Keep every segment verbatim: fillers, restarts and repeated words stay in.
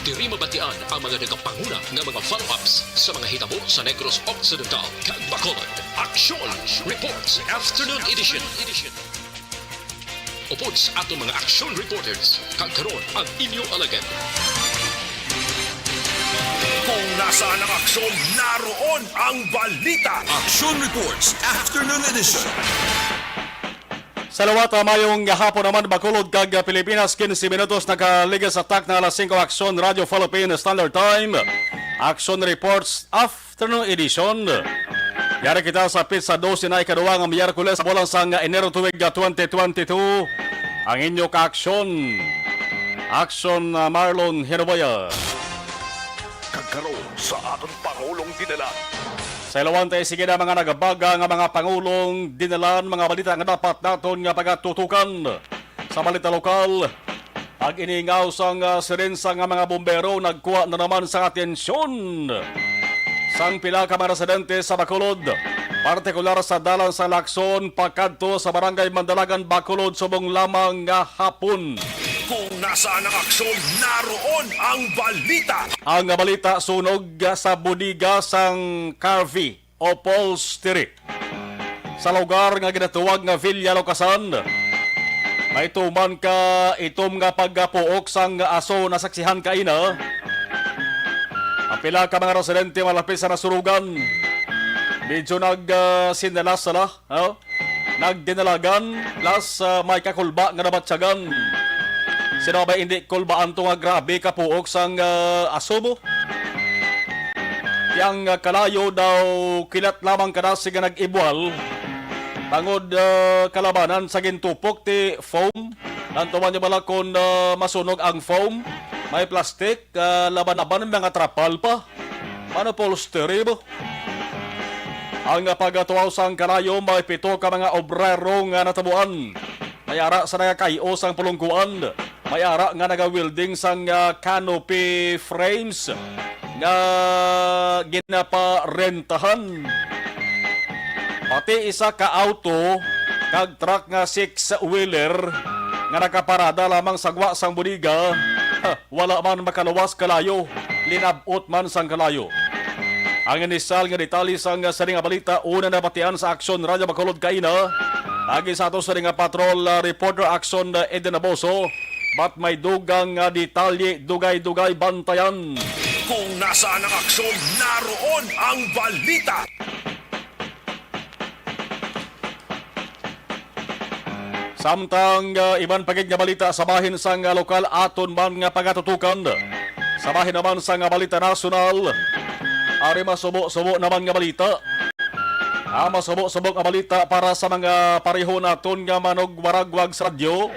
Diri mabatian ang mga nagapanguna nga mga follow-ups sa mga hitabo sa Negros Occidental kag Bacolod. Aksyon Reports Afternoon Edition. Upod sa aton mga action reporters, kag karon ang inyo alagad. Kung nasaan ang aksyon, naroon ang balita. Action Reports Afternoon Edition. Sa liwat, ah, mayong hapon naman, Bacolod kag, ah, Pilipinas, quince minutos nakaligid sa takna alas singko. Aksyon Radio Philippine Standard Time. Action Reports Afternoon Edition. Yari kita sa pitsa dose na ikaduha nga Miyerkules sa bulan sang Enero tuig, ah, twenty twenty-two. Ang inyo kaaksyon, Aksyon, ah, Marlon Hinobaya. Kag karon sa aton Pangulong Dinalan. Sa ilawan tayo, sige na mga nagabaga nga mga pangulong dinalan, mga balita nga dapat naton nga pagatutukan. Sa balita lokal, pag-iningaw sang, ah, sirensa nga mga bombero nagkuha na naman sang atensyon sang pila ka mga residente sa Bacolod, partikular sa dalan sa Lacson pakadto sa Barangay Mandalagan, Bacolod, subong lamang nga hapon. Kung nasaan ang aksyon, naroon ang balita. Ang balita sunog sa bodega sang Carvey Upholstery sa lugar nga ginatawag nga Villa Locasan. May tuman ka itom nga pagkapuok sang aso nasaksihan kaina. Ang pila ka mga residente malapit sa nasurugan, medyo nag, ah, sinalas sila, oh. Nagdinalagan, plus, ah, may kakulba nga nabatyagan. Sino ba hindi kulbaan to nga grabe kapuok sang, ah, aso mo? Yang, ah, kalayo daw kilat lamang kadasi nga nag-ibwal tangod, ah, kalabanan sa gintupok ti foam. Nantuman niyo bala kon, ah, masunog ang foam? May plastic, ah, laban-laban, mga trapal pa. Ano upholstery mo? Ang pagatuaw sang kalayo, may pito ka mga obrero nga natabuan. May ara sa nagakay-o sang pulungkuan. May ara nga naga-welding sang, ah, canopy frames nga ginaparentahan. Pati isa ka auto kag truck nga six-wheeler nga nakaparada lamang sa gwa sang bodega, wala man makaluwas kalayo, linab-ot man sang kalayo. Ang inisal nga detalye sang sini nga balita, una nabatian sa Aksyon Radyo Bacolod kaina. Agi sa ato sini nga patrol, ah, reporter Aksyon, ah, Eden Aboso. But may dugang nga detalye, dugay-dugay bantayan. Kung nasaan ang aksyon, naroon ang balita. Samtang, ah, iban pa gid nga balita sa bahin sang, ah, lokal, aton man nga pagatutukan. Sa bahin naman sang, ah, balita nasyonal, ari masubo-subo naman nga balita. Ah, masubo-subo nga balita para sa mga pareho naton nga manugwaragwag sa radyo.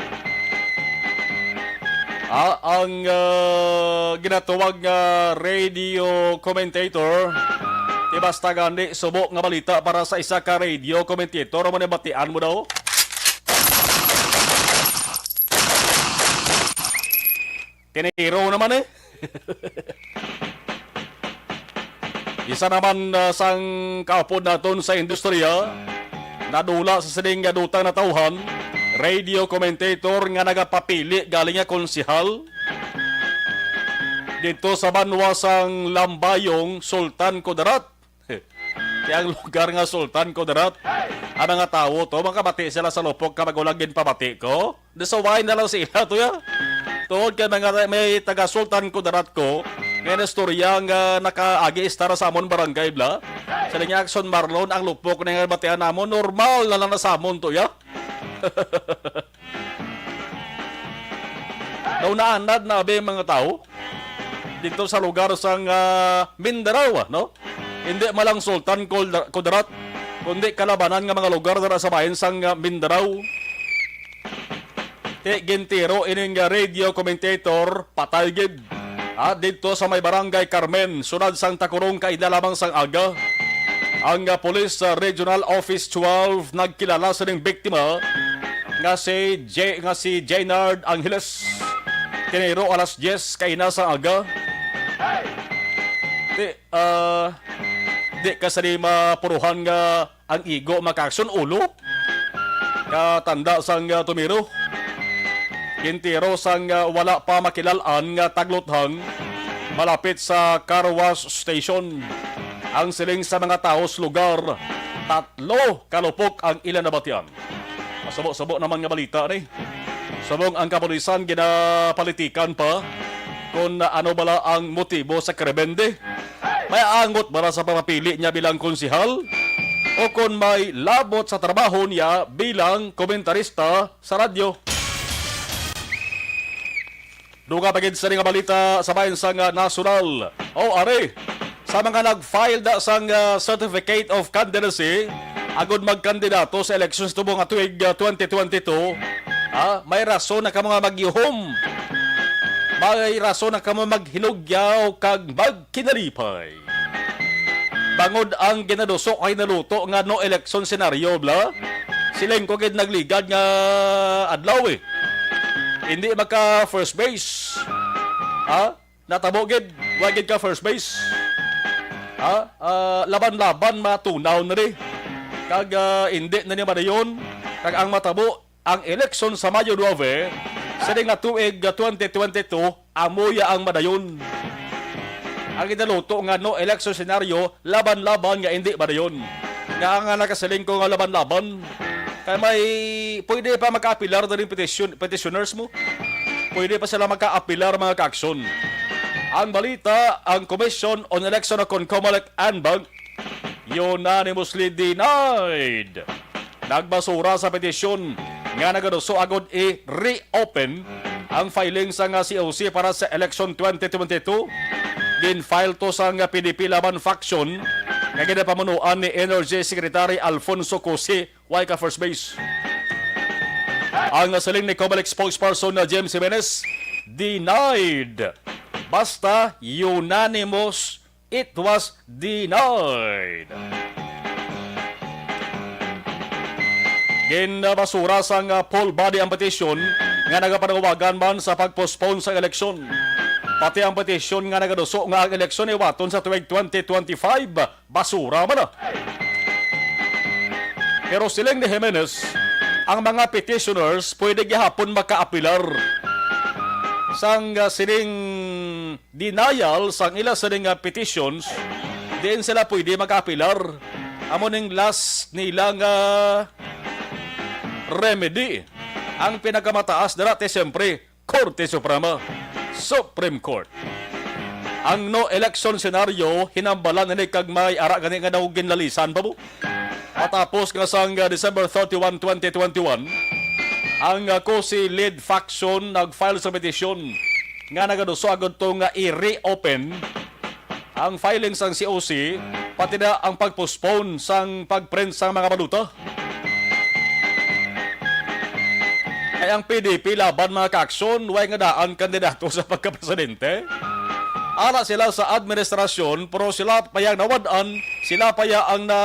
Ah, ang, ah, ginatawag nga radio commentator, di basta gani subo nga balita para sa isa ka radio commentator, amo ni batian mo daw? Tiniro naman eh. Isa naman, ah, sang kaupod naton sa industriya, nadula sa sining nga dutang natawhan, radio commentator nga nagapapili galing nga konsehal dito sa banwa sang Lambayong, Sultan Kudarat. Kaya ang lugar nga Sultan Kudarat, ang mga tawo to, makabati sila sa lupok ka magulang ginpabati ko. Nasuway na lang sila to, ya. Tungod kay mga, may taga Sultan Kudarat ko, nga nastorya nga nakaagi istar sa amon barangay, bla. Sa linya Action Marlon, ang lupok na nga batian namon, normal na lang na sa amon to, ya. Daw naanad na abi ang mga tawo dito sa lugar sang, ah, Mindanao, no? Hindi man lang Sultan Kul-, Kudarat, kundi kalabanan nga mga lugar dira sa bahin sang, ah, Mindanao. Ti gintiro ining, ah, radio commentator, patay gid. Ah, dito sa may Barangay Carmen, Siyudad sang Tacurong, kaina lamang sang aga, ang, ah, Police, ah, Regional Office twelve nagkilala sining biktima nga si J-, nga si Jaynard Angeles. Tiniro alas diyes kaina sang aga. Di, ah, di ka sani mapuruhan nga ang igo makaaksyon, ulo. Katanda sang, ah, tumiro. Gintiro sang, ah, wala pa makilal-an nga tagluthang. palapit sa car wash station. Ang siling sa mga tawo sa lugar, tatlo ka lupok ang ila nabatian. Masubo-subo naman nga balita ni. Subong ang kapulisan ginapolitikan pa kung ano bala ang motibo sa krimen di. May angot bala sa pamapili niya bilang konsehal o kung may labot sa trabaho niya bilang komentarista sa radyo. Dugang pa gid sini nga balita sa bahin sang, ah, nasyonal. O, ari, sa mga nag-file na sang, ah, Certificate of Candidacy agud magkandidato sa eleksyon sa tubo nga tuig, ah, twenty twenty-two, ah, may rason na kamo nga magyuhom. May rason na kamo maghinugyaw kag magkinalipay. Bangod ang ginaduso kay naluto nga no election scenario, bla? Siling ko gid nagligad nga adlaw, eh. Hindi maka first base. Ha? Natabo gid, wa gid ka first base. Ha? Ah, laban-laban matunaw na ri. Kag, ah, hindi na ni madayon. Kag ang matabo, ang eleksyon sa Mayo nuebe, sa nga tuig nga twenty twenty-two, amo ya ang madayon. Ang ginaluto nga no election scenario, laban-laban nga indi madayon. Nga nga nakasiling ko nga laban-laban, kay may pwede pa makaapilar na rin petition, petitioners mo. Pwede pa sila makaapilar, mga kaaksyon. Ang balita, ang Commission on Election o kon COMELEC anbag unanimously denied. Nagbasura sa petisyon nga nagaduso agud i-reopen ang filing sa nga C O C para sa election twenty twenty-two. Gin-file to sa nga P D P Laban faction nga ginapamunuan ni Energy Secretary Alfonso Cusi, way ka first base. Ang siling ni COMELEC spokesperson na James Jimenez, denied. Basta unanimous, it was denied. Ginbasura sang, ah, full body ang petisyon nga nagapanawagan man sa pag-postpone sa eleksyon. Pati ang petisyon nga nagaduso nga ang eleksyon iwaton sa tuig twenty twenty-five, basura man na. Pero siling ni Jimenez, ang mga petitioners pwede gihapon makaapilar sang, ah, sining denial sang ila sini nga petitions, diin sila pwede makaapilar. Amo ning last nila nga remedy. Ang pinakamataas dira, ti, siyempre, Korte Suprema, Supreme Court. Ang no election scenario, hinambalan ini kag may ara gani nga daw ginlalisan pa mo. Matapos nga sang, ah, December thirty-one, twenty twenty-one, ang, ah, COSI-led faction nag-file sa petisyon nga nagaduso agud to nga i-reopen ang filing sang C O C, pati na ang pag-postpone sang pag-print sang mga balota. Kay ang P D P Laban, mga kaaksyon, way nga daan kandidato sa pagkapresidente. Ara sila sa administrasyon, pero sila pa yang nawad-an, sila pa ya ang na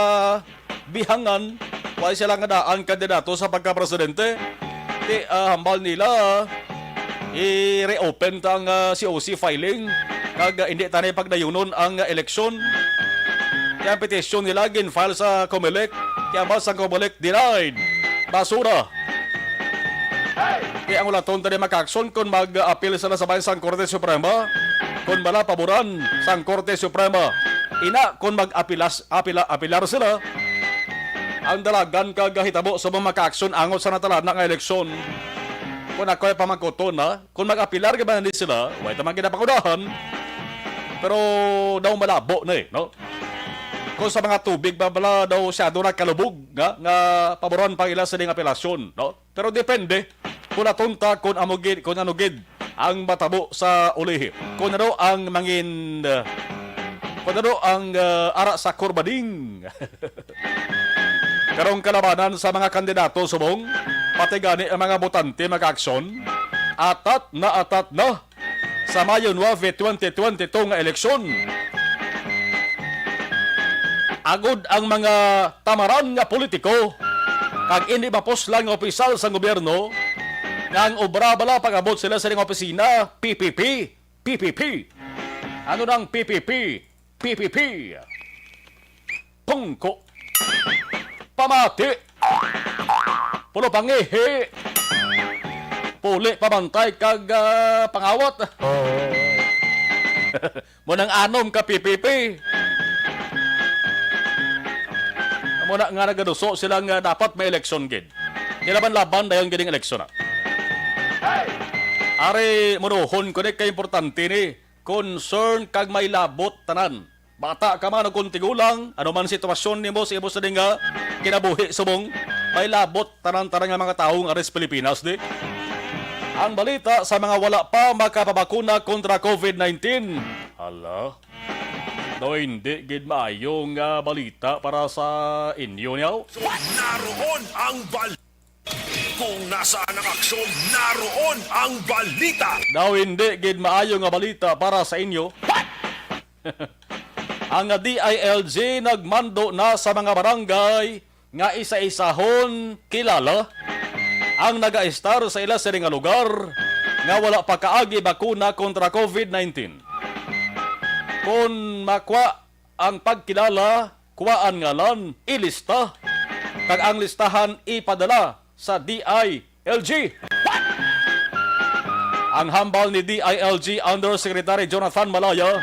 bihangan, way sila nga daan kandidato sa pagkapresidente. Ti, ah, hambal nila, i-reopen ta ang, ah, C O C filing, kag, ah, hindi ta na pagdayunon ang, ah, eleksyon. Kaya ang petisyon nila gin-file sa COMELEC, kaya hambal sa COMELEC, denied. Basura. Kaya ang ulaton tani, mga kaaksyon, kung mag-apil sila sa bahin sang Korte Suprema, kung bala paboran sang Korte Suprema, ina, kung mag-apilas, apila, apilar sila, ang dalagan kag hitabo sa mga makaaksyon angot sa natalana nga eleksyon. Kung ako'y pamangkuton na, kung mag-apilar ka ba ni sila, way tamang ginapangunahan, pero daw malabo na eh, no? Kung sa mga tubig ba bala daw siya doon nagkalubog nga, nga paboran pa ila sa ding apelasyon, no? Pero depende kung natunta kung amo gid, kung ano gid ang matabo sa ulihi. Kung ano ang mangin, uh, kung ano ang, uh, ara sa kurbading. Karong kalabanan sa mga kandidato subong, pati gani ang mga botante, mga kaaksyon, atat na atat na sa Mayo nuebe, twenty twenty-two nga eleksyon. Agod ang mga tamaran nga politiko kag indi mapuslan nga opisyal sang gobyerno nga ang obra bala pag-abot sila sa ilang opisina, P P P, P P P. Ano nang P P P? P P P. Pungko. Pamati. Pulo pangihi. Puli pamantay kag, ah, pangawat. Mo nang anom ka P P P. Mo na nga nagaduso sila nga dapat may eleksyon gid. Nilaban-laban dayon gid ang eleksyon, ah. Ari, munuhon ko ni kay importante ni concern kag may labot tanan. Bata ka man o kung tigulang, ano man sitwasyon nimo sa imo sa dinga kinabuhi subong, may labot tanan-tanan nga mga tawo nga ari sa Pilipinas di. Ang balita sa mga wala pa makapabakuna kontra covid nineteen. Hala. Daw hindi gid maayo nga balita para sa inyo niyaw. Naroon ang bal- Kung nasaan ang aksyon, naroon ang balita. Daw hindi gid maayo nga balita para sa inyo. Ang D I L G nagmando na sa mga barangay nga isa-isahon kilala ang nagaestar sa ila sini nga lugar nga wala pa kaagi bakuna kontra covid nineteen. Kon makwa ang pagkilala, kuwaan ngalan, ilista, kag ang listahan ipadala sa D I L G. Ang hambal ni D I L G Undersecretary Jonathan Malaya,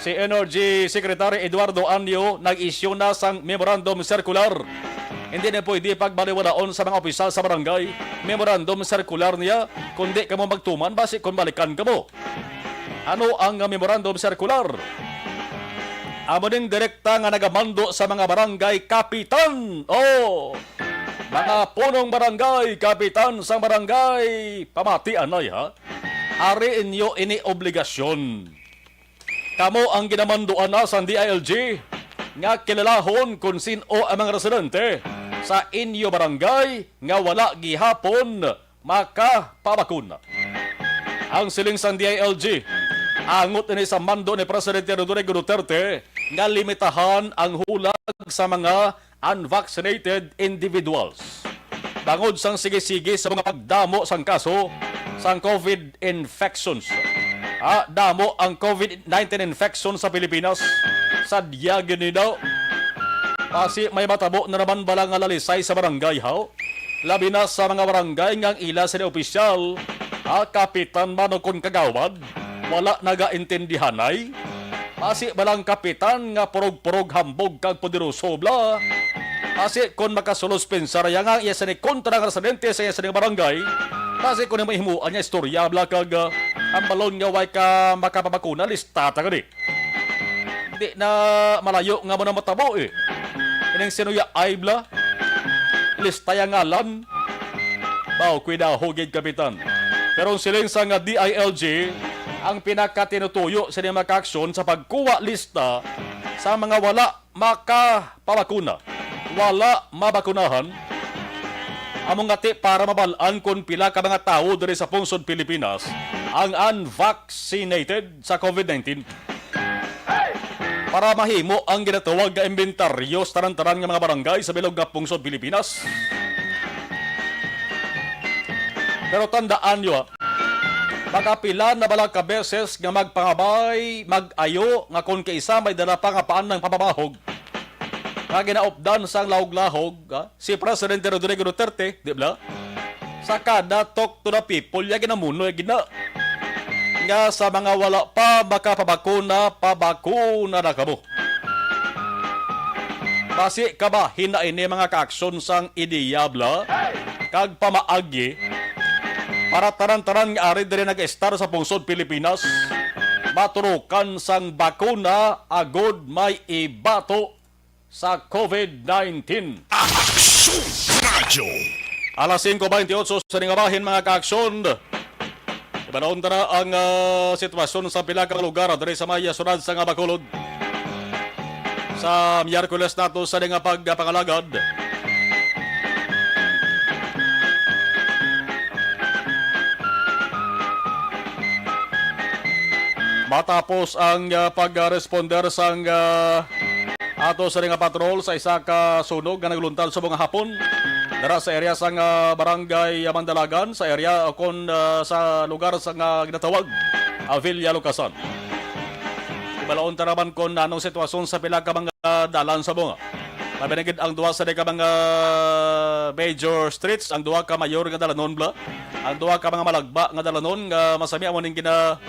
si Energy Secretary Eduardo Anyo nag-isyu na sang memorandum circular. Hindi na pwede pagbaliwalaon sa mga opisyal sa barangay. Memorandum circular niya, kundi kamo magtuman basi kung balikan kamo. Ano ang memorandum circular? Amo ning direkta nga nagamando sa mga barangay kapitan. Oh, mga punong barangay, kapitan sang barangay, pamati anay ha. Ari inyo ini obligasyon. Kamo ang ginamanduan na sang D I L G nga kilalahon kung sin-o ang mga residente sa inyo barangay nga wala gihapon makapabakuna. Ang siling sang D I L G, angot ini sa mando ni Presidente Rodrigo Duterte nga limitahan ang hulag sa mga unvaccinated individuals. Bangod sang sige-sige sa mga pagdamo sang kaso sang covid infections. Ah, damo ang covid nineteen infection sa Pilipinas. Sadya gid ni daw. Basi may matabo na naman bala nga lalisay sa barangay, haw? Labi na sa mga barangay nga ang ila sini opisyal, ah, kapitan man o kon kagawad, wala nagaintindihanay. Basi bala ang kapitan nga purog-purog hambog kag poderoso bla. Basi kon makasulos pensar ya nga iya sini kontra nga residente sa iya sini barangay, basi kon imo himuan niya istorya bla kag, ah, ang balon nga way ka makapabakuna, lista ta gani. Di na malayo nga mo na matabo, eh. Ining sinuya ay bla, lista ya ngalan. Baw, kuidaho gid, kapitan. Pero ang siling sa nga D I L G, ang pinakatinutuyo sini makaaksyon sa pagkuha lista sa mga wala makapabakuna, wala mabakunahan. Amo nga ti para mabal-an kon pila ka mga tawo diri sa pungsod Pilipinas ang unvaccinated sa covid nineteen. Para mahimo ang ginatawag nga imbentaryo sa tanan-tanan nga mga barangay sa bilog nga pungsod Pilipinas. Pero tandaan nyo, ha, makapila na bala ka beses nga magpangabay, mag-ayo, nga kon kaisa may dala pa nga paan ng pamamahog, nga ginaupdan sang lahog-lahog, ha, si Presidente Rodrigo Duterte, di ba? Sa kada talk to the people, ya ginamuno, ya gina-, nga sa mga wala pa makapabakuna, pabakuna na kamo. Basi kabahin na ini mga kaaksyon sang idiyabla kag pamaagi para tanan-tanan nga ari diri nag-estar sa pungsod Pilipinas, maturukan sang bakuna agod may ibato sa covid nineteen. Aksyon Radyo. Alas singko baynte otso sa ning bahin, mga kaaksyon. Ibalon ta na ang, ah, sitwasyon sa pila ka lugar diri sa may, ah, syudad sa nga Bacolod. Sa Miyerkules nato sa nga pagpangalagad. Matapos ang, ah, pag-responder sang, ah, ato sa nga patrol sa isa ka sunog nga nagluntad sa mga hapon dara sa area sang, ah, barangay Mandalagan, sa area o kon, ah, sa lugar sa nga ginatawag Avila Lucasan. Ibalaon ta naman kon anong sitwasyon sa pila ka mga dalan sa mga. Labi na gid ang duha sa di ka mga major streets, ang duha ka mayor nga dalanon bla, ang duha ka mga malagba nga dalanon nga masami amo ning gina-,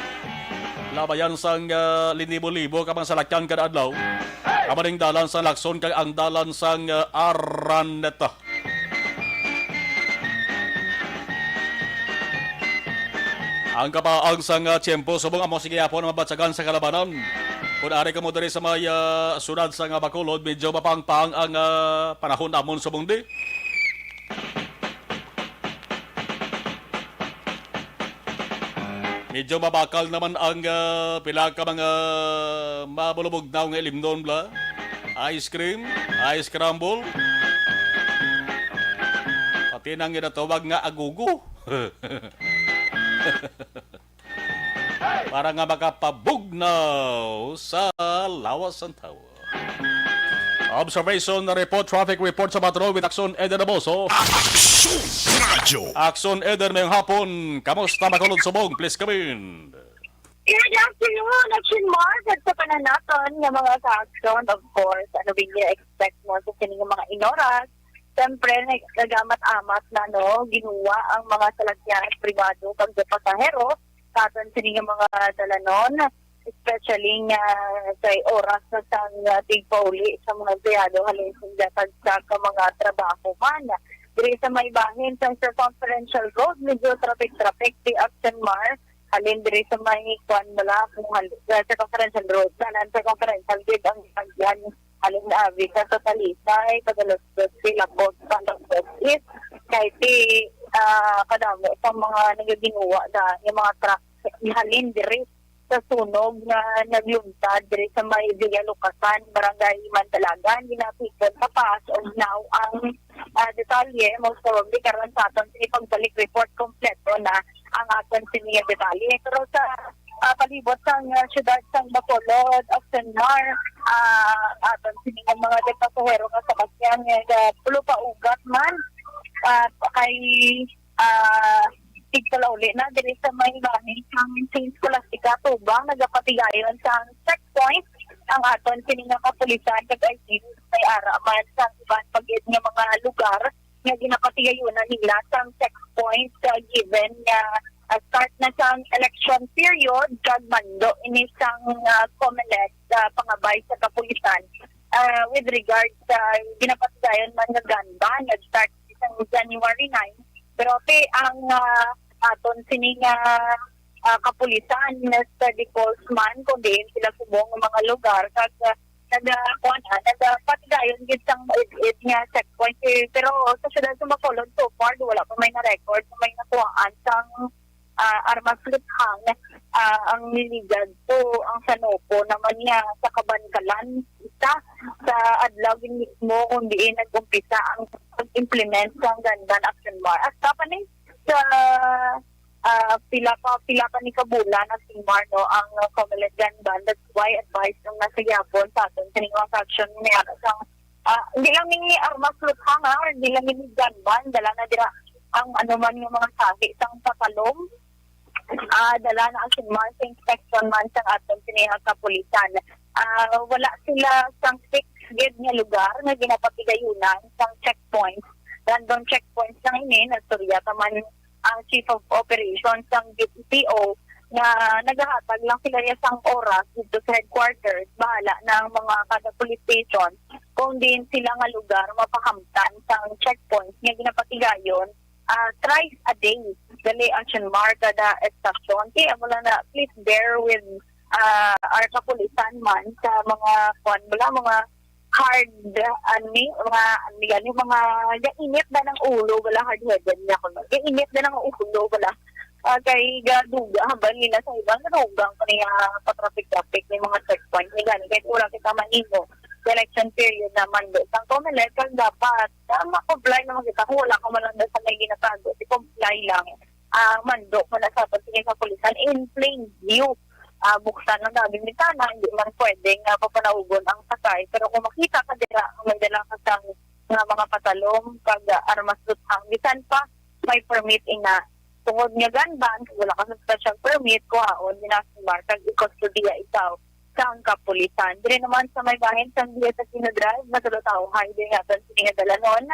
Labayan sang, ah, linibo-libo ka mga salakyan kada adlaw. Amo ning dalan sang Lacson kag ang dalan sang, ah, Araneta. Ang kapaang sang, ah, tiyempo subong amo sa gihapon ang mabatyagan sa kalabanan. Kung ari kamo diri sa may, ah, siyudad sang, ah, Bacolod, medyo mapangpang ang, ah, panahon namon subong di. Medyo mabakal naman ang, ah, pila ka mga mabulubugnaw nga ilimnon bala. Ice cream, ice scramble. Pati nang ginatawag nga agugo. Para nga makapabugnaw sa lawas sang tawo. Observation report, traffic report sa patrol with Aksyon Eder Naboso. Aksyon Radyo. Aksyon Eder, mayong hapon. Kamusta, Bacolod subong? Please come in. Good afternoon, Action Mark. At sa pananaton nga mga ka-aksyon, of course, ano ba yung expect mo sa sining mga inoras? Siyempre, nag- nagamat-amat na, no, ginuwa ang mga salakyan pribado kag pasahero sa aton sini nga mga dalanon, especially nga sa oras na sang, ah, tigpauli sa mga empleyado halin sa gatag sa ka mga trabaho man. Diri sa may bahin sa Circumferential Road, medyo traffic-traffic di Action Mar. Halin diri sa may kwan bala, kung hal- sa Circumferential Road, sa Circumferential Grid ang ginagyan. Halin na abi ka sa Talisay, Padalos West, Labot, Padalos East. Kay ti, ah, kadamo sa mga nagaginuwa na yung mga truck halin diri sa sunog nga naglungtad diri sa may Villa Lucasan, Barangay Mandalagan, ginatipon sa Paas of Now ang, ah, detalye. Most probably, karon sa aton sini pagbalik report, kompleto na ang aton sini nga detalye. Pero sa, ah, palibot sang, ah, siyudad sang Bacolod, Action Mar, ah, aton sini nga mga pasahero nga sa Bastian nga pulo pa ugat man, ah, kay ah, tigpalauli na diri sa may bahin sang Saint Scholastica, Tubang, nagapatigayon sang checkpoint ang aton sini nga kapulisan kag I T may ara man sa iban pa gid nga mga lugar nga ginapatigayonan nila sang checkpoint, ah, given nga, ah, start na sang election period kag mando ini sang, ah, COMELEC, ah, pangabay sa kapulisan, ah, with regards sa ginapatigayon man nga gun ban, nag-start sang January nine. Pero ti ang, ah, aton sini nga, ah, kapulisan, Mister Dicolsman, kung diin sila subong nga mga lugar, kag, ah, naga-, kuwan, ah, nagapatigayon gid sang id-id nga checkpoint. Eh, pero sa siyudad sa Bacolod, so far, wala pa may na-record na may nakuhaan sang, ah, armas luthang, ah, ang niligad to ang Sanoco naman niya sa Kabankalan, isa sa adlaw gid mismo kung diin nag-umpisa ang pag-implement sang gun ban Action Mar. At sa paning sa, ah, pila pa, pila pa ni kabulan Action Mar, no, ang, ah, COMELEC gun ban. That's why advice nung nasa Yapon sa aton kaning mga faction niya sang, ah, hindi lang ni armas luthang, ha, hindi lang ni gun ban, dala na dira ang anuman nga mga sahi sang patalom. Ah, dala na ang sinumar sa inspection man sang aton sini nga kapulisan. Ah, wala sila sang fixed gid nga lugar nga ginapatigayunan sang checkpoints. Random checkpoints lang ini, nagstorya pa man ang Chief of Operations sang G P O nga nagahatag lang sila ya sang oras dito sa headquarters. Bahala na ang mga kada police station kung diin sila nga lugar mapahamtan sang checkpoints nga ginapatigayon, ah, thrice a day. Dali ang sinumar kada estasyon. Kaya mo lang na, please bear with, ah, our kapulisan man sa mga, kwan, wala, mga hard, ah, ani, mga, ani, ani, mga, gainit na ng ulo, wala, hard-headed niya ko. Gainit na ng ulo, wala. Ah, kay gaduga, habang nila sa ibang, narugang ko niya pa-traffic-traffic, may mga checkpoint. May gani, kahit wala kita mahimo. Election period naman, do. Sa COMELEC, ang dapat, ah, ma-comply naman kita. Kung wala ka man lang sa may ginatago, di comply lang. Ah, mando mo na sa aton, sige, sa kapulisan, in plain view. Ah, buksan ang daming bintana, hindi man pwedeng, ah, papanaugon ang sakay. Pero kung makita ka dira, may dala ka sang nga mga patalom, kag, ah, armas luthang, bisan pa may permit ina. Tungod nga gun ban, kung wala ka sa special permit, kuhaon, ginasimbar, kag ikustodiya ikaw sang kapulisan. Diri naman sa may bahin sang Diez Aquino Drive, Masalotao Highway, nga aton sini nga dalanon,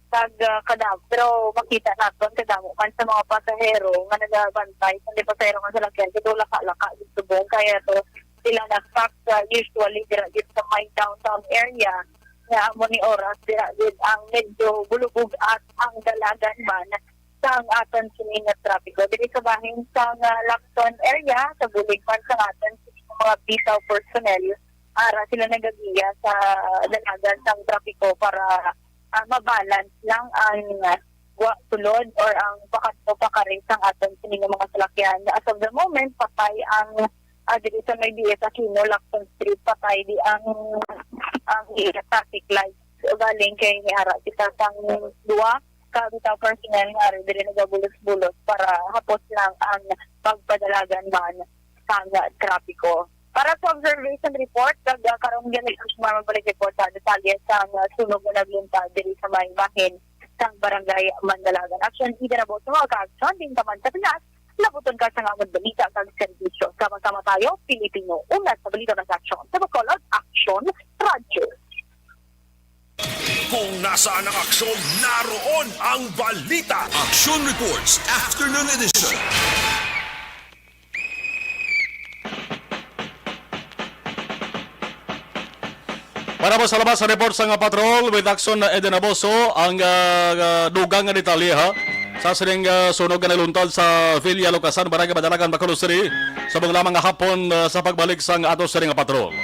Kag, ah, kadam-, pero makita naton kadamo man sa mga pasahero nga nagabantay sa pasahero nga salakyan, kay laka-laka gid subong, kaya to sila nag-pack, ah, usually dira gid sa may downtown area, nga amo ni oras dira gid ang medyo bulubog at ang dalagan man sang aton sini nga trapiko. Diri sa bahin sang, ah, Lacson area, sa bulig man sa aton sini nga mga bitaw personnel, ara sila nagagiya sa dalagan sang trapiko para, ah, mabalance lang ang, ah, wa sulod or ang pakadto pakari sang aton sini nga mga salakyan. As of the moment, patay ang, ah, diri sa may D S Aquino, Lacson Street, patay di ang, ang traffic light. So, galing kay niara kita sang duwa ka bitaw personnel nga ari diri nagabulos-bulos para hapos lang ang pagpadalagan man sang trapiko. Para sa observation report, kag, ah, karon gani ang magbalik report sa detalye sang, ah, sunog nga nagluntad diri sa may bahin sang Barangay Mandalagan. Aksyon, ida na sa mga kaaksyon, din ka man sa Pinas, labuton ka sa nga among balita kag serbisyo. Sama-sama tayo, Pilipino, una sa balita sa aksyon. Sa Bacolod, Aksyon, Radyo. Kung nasaan ang aksyon, naroon ang balita. Action Reports, Afternoon Edition. Para po sa labas sa report sa nga patrol with Action Eden Aboso, ang, ah, ah, dugang nga detalye, ha, sa sining, ah, sunog nga naluntad sa Villa Lucasan, Barangay Madalagan, Bacolod City, subong lamang nga hapon, ah, sa pagbalik sang ato sining nga patrol.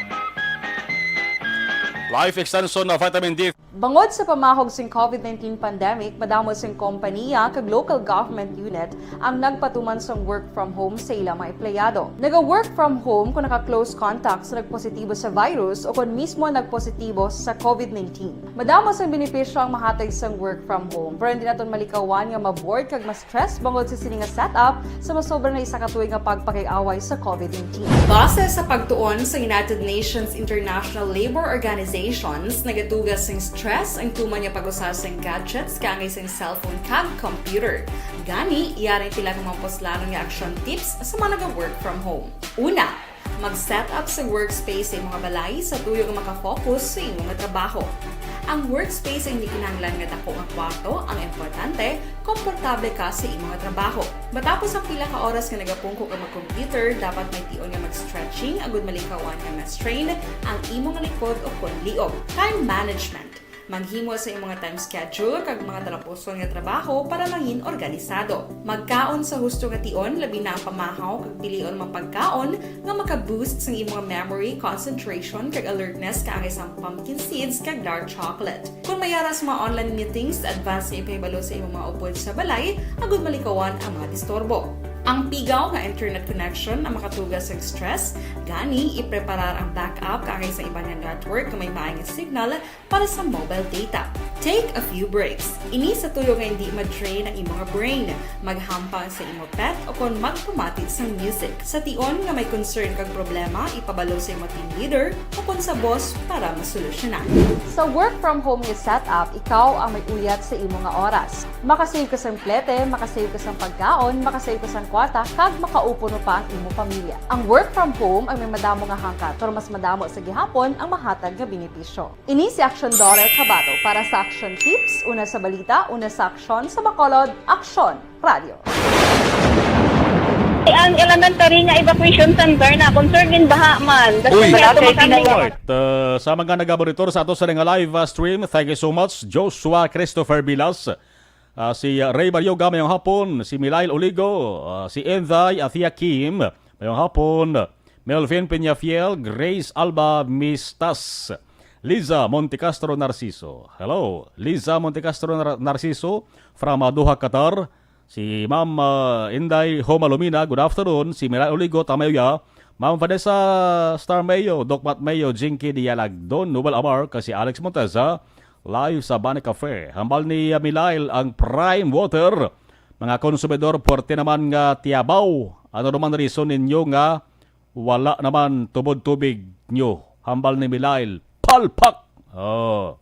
Life extension na vitamin D. Bangod sa pamahog sing COVID nineteen pandemic, madamo sing kompaniya kag local government unit ang nagpatuman sang work from home sa ila mga empleyado. Naga-work from home kung naka-close contact sa nagpositibo sa virus o kon mismo nagpositibo sa COVID nineteen. Madamo sang benepisyo ang mahatag sang work from home, pero hindi naton malikawan nga ma-bored kag ma-stress bangod sa sini nga setup sa masobra na isa ka tuig nga pagpakig-away sa COVID nineteen. Base sa pagtuon sa United Nations International Labor Organizations, nagatuga sing stress ang tuman nga pag-usa sing gadgets kaangay sing cellphone kag computer. Gani, yari ang pila ka mga puslanon nga action tips sa mga naga-work from home. Una, mag-set up sa workspace sa imong balay sa tuyo nga makafocus sa imong nga trabaho. Ang workspace ay hindi kinahanglan nga dako nga kwarto, ang importante, komportable ka sa imong nga trabaho. Matapos ang pila ka oras nga nagapungko ka mag-computer, dapat may tion nga mag-stretching agud malikawan nga ma-strain ang imong likod o kon liog. Time management. Maghimo sa imong nga time schedule kag mga talapuson nga trabaho para mangin organisado. Magkaon sa husto nga tion, labi na ang pamahaw kag pilion mga pagkaon nga maka-boost sang imong memory, concentration, kag alertness kaangay sang pumpkin seeds kag dark chocolate. Kung may ara sa mga online meetings, advance nga ipahibalo sa imong mga upod sa balay agud malikawan ang mga disturbo. Ang pigaw nga internet connection ang makatuga sa stress, gani ipreparar ang backup kaangay sa iban nga network nga may maay nga signal para sa mobile data. Take a few breaks. Ini sa tuyo nga hindi ma-drain ang imong brain. Maghampang sa imo pet o kon magpamati sang music. Sa tion nga may concern kag problema, ipabalo sa imo team leader o kon sa boss para masolusyonan. Sa work from home nga setup, ikaw ang may uyat sa imo nga oras. Makasave ka sang plete, makasave ka sang pagkaon, makasave ka sang kwarta, kag makaupod pa ang imo pamilya. Ang work from home ang may madamo nga hangkat, pero mas madamo sa gihapon ang mahatag nga benepisyo. Ini si Aksyon Doral Cabato para sa Aksyon Tips, una sa balita, una sa aksyon, sa Bacolod, Aksyon Radio. Ang elementary nga evacuation center na concern din baha man. Uy, Daghan nga tumakan na. Alright, uh, sa mga nagamonitor sa ato sa nga live, uh, stream, thank you so much, Joshua Christopher Vilas, uh, si, uh, Ray Baryoga, mayong hapon, si Milail Oligo, uh, si Enday Athia Kim, mayong hapon, Melvin Peñafiel, Grace Alba Mistas, Liza Montecastro Narciso. Hello, Liza Montecastro Nar-, Narciso from, uh, Doha, Qatar. Si Ma'am, uh, Inday Homa Lumina, good afternoon. Si Milail Oligo Tamayoya, Ma'am Vanessa Starmayo, Doc Matt Mayo, Jinky Dialagdon, Noel Amar, kag si Alex Monteza, live sa Bani Cafe. Hambal ni, uh, Milail ang Prime Water. Mga konsumidor, puwerte naman nga tiyabaw. Ano naman reason ninyo nga wala naman tubod tubig nyo? Hambal ni Milail, palpak! Oh.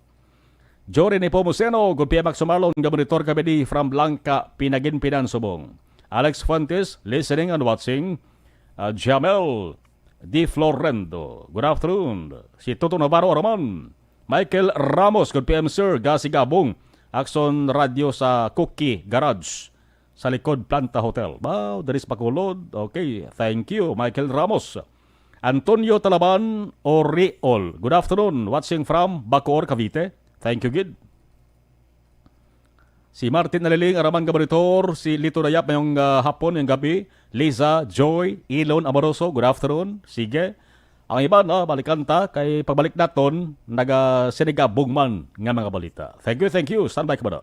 Jory Nepomuceno, good P M Max Marlon, nga monitor kami di from Blanca, Pinaginpinan, Subong. Alex Fuentes, listening and watching. Ah, Jamel Di Florendo, good afternoon. Si Toto Navarro Araman. Michael Ramos, good P M, sir. Gasi Gabong, Action Radio sa Cookie Garage, sa likod Planta Hotel. Wow, diri sa Bacolod. Okay, thank you, Michael Ramos. Antonio Talaban Oriol. Good afternoon, watching from Bacoor, Cavite. Thank you, gid. Si Martin Naliling, araman nga monitor, si Lito Dayap, mayong, ah, hapon, mayong gabi. Liza, Joy, Ilon Amoroso, good afternoon. Sige. Ang iban, ah, balikan ta, kay pagbalik naton, naga-, sinigabog man nga mga balita. Thank you, thank you. Standby ka ba na?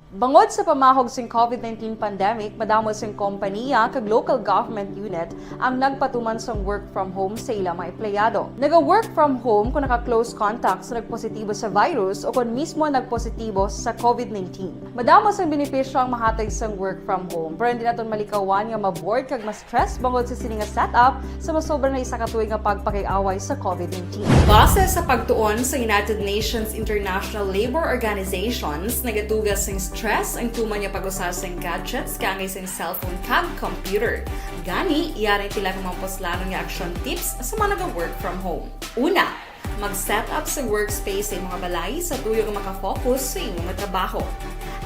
Bangod sa pamahog sing COVID nineteen pandemic, madamo sing kompaniya kag local government unit ang nagpatuman sang work from home sa ila mga empleyado. Naga-work from home kung naka-close contact sa nagpositibo sa virus o kon mismo nagpositibo sa COVID nineteen. Madamo sang benepisyo ang mahatag sang work from home, pero hindi naton malikawan nga ma-bored kag ma-stress bangod sa sini nga setup sa masobra na isa ka tuig nga pagpakig-away sa COVID nineteen. Base sa pagtuon sa United Nations International Labour Organizations, nagatuga sing stress ang tuman nga pag-usa sing gadgets kaangay sing cellphone kag computer. Gani, yari ang pila ka mga puslanon nga action tips sa mga naga-work from home. Una, mag-set up sa workspace sa imong balay sa tuyo nga makafocus sa imong trabaho.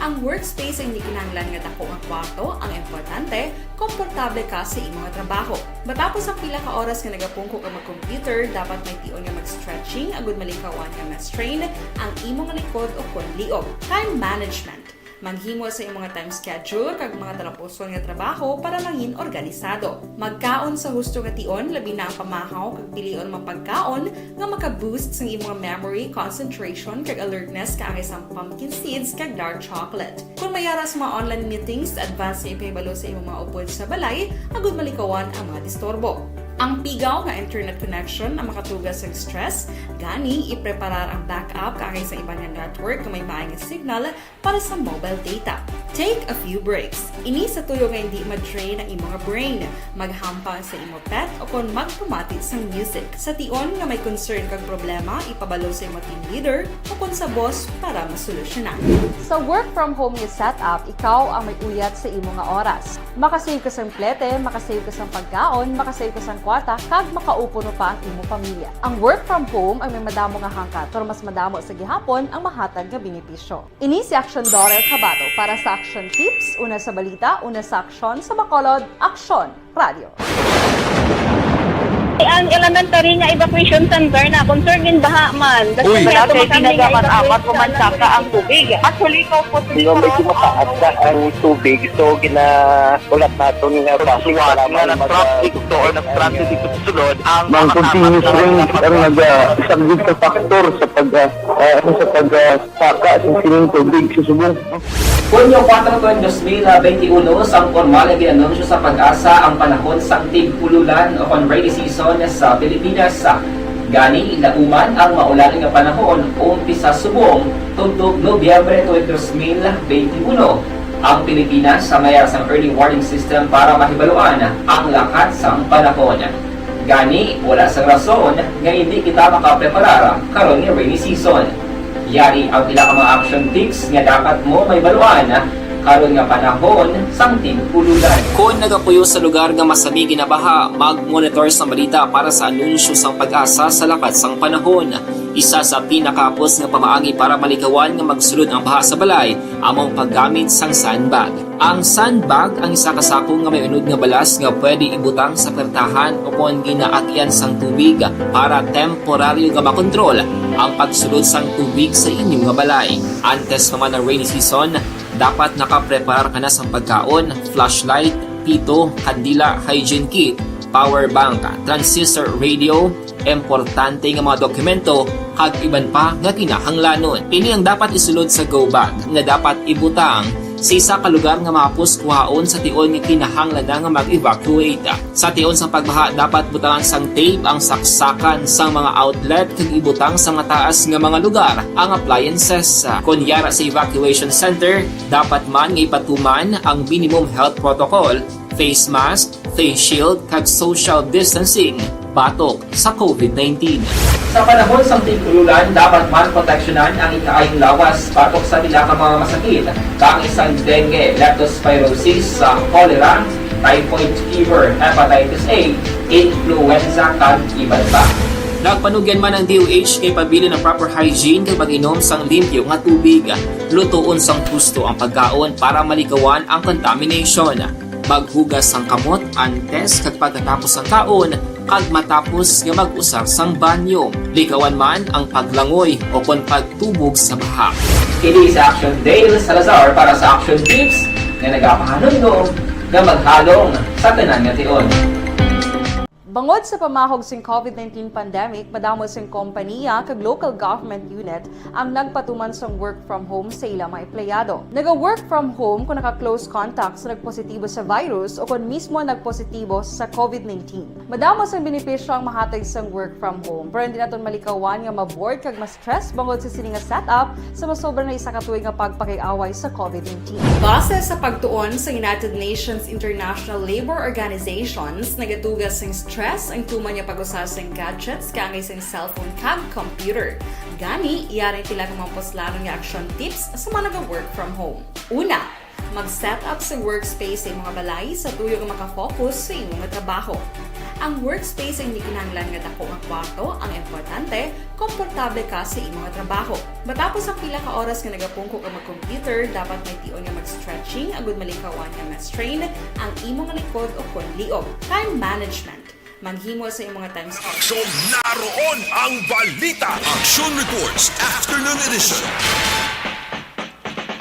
Ang workspace ay hindi kinahanglan nga dako nga kwarto ang importante, komportable ka sa imong trabaho. Matapos ang pila ka oras nga nagapungko ka mag-computer, dapat may tion nga mag-stretching agud malikawan nga ma-strain ang imong likod o kon liog. Time management. Maghimo sa imong time schedule kag mga talapuson nga trabaho para mangin organisado. Magkaon sa husto nga tion, labi na ang pamahaw kag pilion mga pagkaon nga maka-boost sang imong memory, concentration, kag alertness kaangay sang pumpkin seeds kag dark chocolate. Kung may ara sa mga online meetings, advance nga ipahibalo sa imong mga upod sa balay agud malikawan ang mga disturbo. Ang pigaw nga internet connection ang makatuga sang stress, gani ipreparar ang backup kaangay sa iban nga network nga may maay nga signal para sa mobile data. Take a few breaks. Ini sa tuyo nga hindi ma-drain ang imong brain. Maghampang sa imo pet o kon magpamati sang music. Sa tion nga may concern kag problema, ipabalo sa imo team leader o kon sa boss para masolusyonan. Sa work from home nga setup, ikaw ang may uyat sa imo nga oras. Makasave ka sang plete, makasave ka sang pagkaon, makasave ka sang kwarta, kag makaupo pa ang imo pamilya. Ang work from home ay may madamo nga hangkat, pero mas madamo sa gihapon ang mahatag nga benepisyo. Ini si Aksyon Dorel Cabato para sa Aksyon Tips, una sa balita, una sa aksyon, sa Bacolod, Aksyon Radio. Ang elementary nga evacuation center na concern gid baha man. Uy. Wala kay tinaga man amat ko man saka ang tubig. Actually, ko po. Di ba, medyo mataas na ang tubig, so gina-, ulat naton nga basi nga nag-traffic to or nag-transit dito sa sulod ang mga continuous rain ang naga-, isa gid ka factor sa pag, ah, ah, ano, sa pag, ah, saka sa sining tubig sa subong. Hunyo kuwatro, dos mil benti uno, sang pormal nga gin-anunsyo sa PAGASA ang panahon sang tig-ululan o kon rainy season sa Pilipinas. Gani, inauman ang maulan nga panahon umpisa subong tubtob Nobyembre twenty, dos mil benti uno. Ang Pilipinas sa may sang early warning system para mahibaluan ang lakat sang panahon. Gani, wala sang rason nga hindi kita makapreparar karon nga rainy season. Yari ang pila ka mga action tips nga dapat mo mahibaluan karon nga panahon sang tig-ululan. Kon nagapuyo sa lugar nga masami ginabaha, mag-monitor sa balita para sa anunsyo sang PAGASA sa lakat sang panahon. Isa sa pinakahapos nga pamaagi para malikawan nga magsulod ang baha sa balay amo ang paggamit sang sandbag. Ang sandbag ang isa ka sako nga may unod nga balas nga pwede ibutang sa pertahan o kon ginaagyan sang tubig para temporaryo nga makontrol ang pagsulod sang tubig sa inyo nga balay. Antes pa man ang rainy season, dapat nakapreparar ka na sang pagkaon, flashlight, pito, kandila, hygiene kit, power bank, transistor radio, importante nga mga dokumento, kag iban pa nga kinahanglanon. Ini ang dapat isulod sa go bag nga dapat ibutang sa isa ka lugar nga mahapos kuhaon sa tion nga kinahanglan na nga mag-evacuate. Sa tion sang pagbaha, dapat butangan sang tape ang saksakan sang mga outlet kag ibutang sa mataas nga mga lugar ang appliances. Kon yara sa evacuation center, dapat man nga ipatuman ang minimum health protocol, face mask, face shield, kag social distancing batok sa COVID nineteen. Sa panahon sang tig-ululan, dapat man proteksyonan ang ikaayong lawas batok sa pila ka mga masakit, kaangay sang dengue, leptospirosis, sa cholera, typhoid fever, hepatitis A, influenza, kag iban pa. Nagpanugyan man ang D O H nga ipabilin ang proper hygiene kag pag-inom sang limpyo nga tubig. Lutoon sang husto ang pagkaon para malikawan ang contamination. Maghugas sang kamot antes kag pagkatapos sang kaon kag matapos nga mag-usar sang banyo. Likawan man ang paglangoy o kon pagtubog sa baha. Kini si Action Dale Salazar para sa Action Tips nga nagapahanumdom nga maghalong sa tanan nga tion. Bangod sa pamahog sing COVID nineteen pandemic, madamo sing kompaniya kag local government unit ang nagpatuman sang work from home sa ila mga empleyado. Naga-work from home kung naka-close contact sa nagpositibo sa virus o kon mismo nagpositibo sa COVID nineteen. Madamo sang benepisyo ang mahatag sang work from home, pero hindi naton malikawan nga ma-bored kag ma-stress bangod sa sini nga setup sa masobra na isa ka tuig nga pagpakig-away sa COVID nineteen. Base sa pagtuon sa United Nations International Labour Organizations, nagatuga sing stress ang tuman nga pag-usa sing gadgets kaangay sing cellphone kag computer. Gani, yari ang pila ka mga puslanon nga action tips sa mga naga-work from home. Una, mag-set up sa workspace sa imo nga balay sa tuyo nga makafocus sa imo nga trabaho. Ang workspace ang hindi kinahanglan nga dako nga kwarto, ang importante, komportable ka sa imo nga trabaho. Matapos ang pila ka oras nga nagapungko ka mag-computer, dapat may tion nga mag-stretching agud malikawan nga ma-strain ang imo nga likod o kon liog. Time management. Maghimo sa imo nga time schedule. So, naroon ang balita. Action Reports, Afternoon Edition.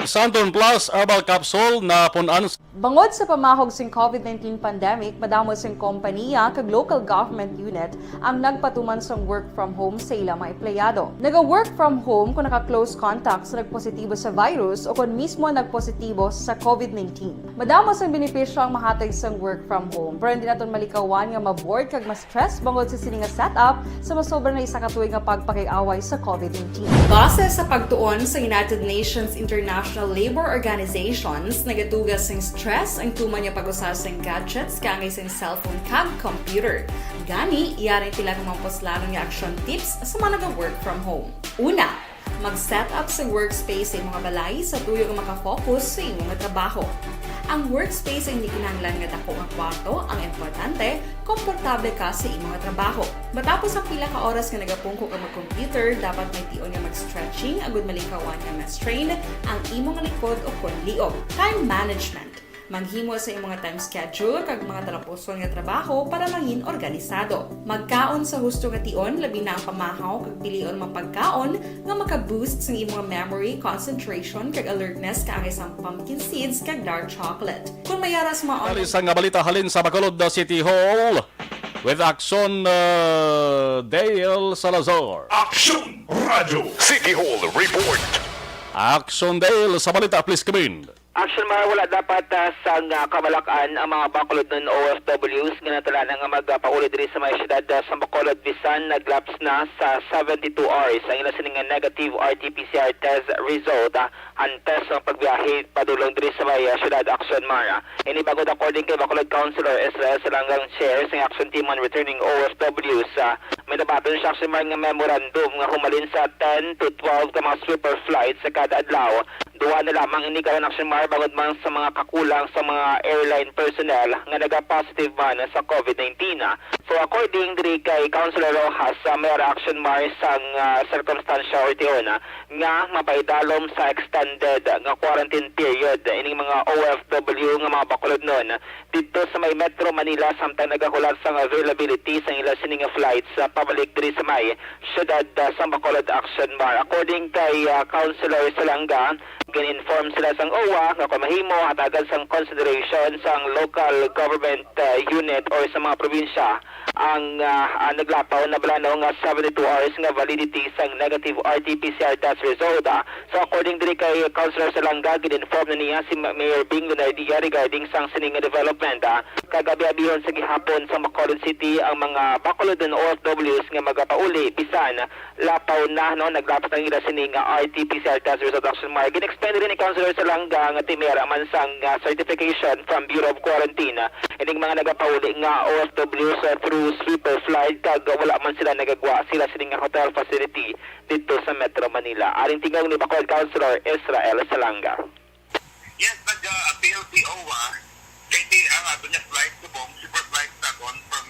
Santon Plus Herbal Capsule na pun-an. Bangod sa pamahog sing COVID nineteen pandemic, madamo sing kompaniya kag local government unit ang nagpatuman sang work from home sa ila mga empleyado. Naga-work from home kung naka-close contact sa nagpositibo sa virus o kon mismo nagpositibo sa COVID nineteen. Madamo sang benepisyo ang mahatag sang work from home, pero hindi naton malikawan nga ma-bored kag ma-stress bangod sa sini nga setup sa masobra na isa ka tuig nga pagpakig-away sa COVID nineteen. Base sa pagtuon sa United Nations International Labour Organizations, nagatuga sing stress ang tuman nga pag-usa sing gadgets kaangay sing cellphone kag computer. Gani, yari ang pila ka mga puslanon nga action tips sa mga naga-work from home. Una, mag-set up sa workspace sa imo nga balay sa tuyo nga makafocus sa imo nga trabaho. Ang workspace ang hindi kinahanglan nga dako nga kwarto, ang importante, komportable ka sa imo nga trabaho. Matapos ang pila ka oras nga nagapungko ka mag-computer, dapat may tion nga mag-stretching agud malikawan nga ma-strain ang imo nga likod o kon liog. Time management. Maghimo sa imo nga time schedule kag mga talapuson nga trabaho para mangin organisado. Magkaon sa husto nga tion, labi na ang pamahaw kag pilion mga pagkaon nga maka-boost sa imo nga memory, concentration, kag alertness kaangay sang pumpkin seeds kag dark chocolate. Kung may ara sa mga Dali sa nga balita halin sa Bacolod City Hall with Action, uh, Dale Salazar. Action Radio City Hall Report. Action Dale sa balita, please come in. Action Mar, wala dapat, ah, sang, ah, kabalak-an ang mga Bacolodnon O F Ws nga natala na nga magapauli diri sa may siyudad, ah, sa Bacolod bisan nag-lapse na sa seventy-two hours ang ila sini nga negative R T P C R test result, ah, antes ang pagbiyahe padulong diri sa may, ah, siyudad. Action Mar, ah, ini bangod according kay Bacolod Councilor Israel Salangang, chair sa Action Team on Returning O F Ws, ah, may nabaton siya, Action Mar, nga memorandum nga humalin sa ten to twelve ka mga sweeper flights sa kada adlaw. Duha na lamang ini karon, Action Mar, bangod man sa mga kakulang sa mga airline personnel nga naga-positive man sa COVID nineteen. So, according diri kay Councilor Rojas, ah, may ara, Action Mar, sang, ah, circumstantial or tion, ah, nga mapaidalom sa extended nga quarantine period ining mga O F W nga mga Bacolodnon didto sa may Metro Manila samtang nagahulat sang availability sang ila sini nga flights sa pabalik diri sa may siyudad, ah, sa Bacolod, Action Mar. According kay, ah, Councilor Salanga, gin-inform sila sang O W A nga kung mahimo, hatagan sang consideration sang local government, ah, unit or sa mga probinsya ang, ah, ah, naglapaw na bala, no, nga seventy-two hours nga validity sang negative R T P C R test result, ah. So, according diri kay Councilor Salanga, gin-inform na niya si Ma-, Mayor Bing Lunardia regarding sang sini nga development, ah. Kag abi-abihon sa gihapon sa Bacolod City ang mga Bacolodnon O F Ws nga magapauli bisan lapaw na, no, naglapas ang ila sini nga R T P C R test result, Action Mar. Gin-explain rin ni Councilor Salanga nga ti may ara man sang, ah, certification from Bureau of Quarantine, ah, ining mga nagapauli nga O F Ws, ah, through sweeper flight kag wala man sila nagagwa sila sini nga hotel facility didto sa Metro Manila. Aring tingog ni Bacolod Councilor Israel Salanga. Yes, nag-appeal si O W A. Kay ti ang ato niya flight subong, sweeper flight naton from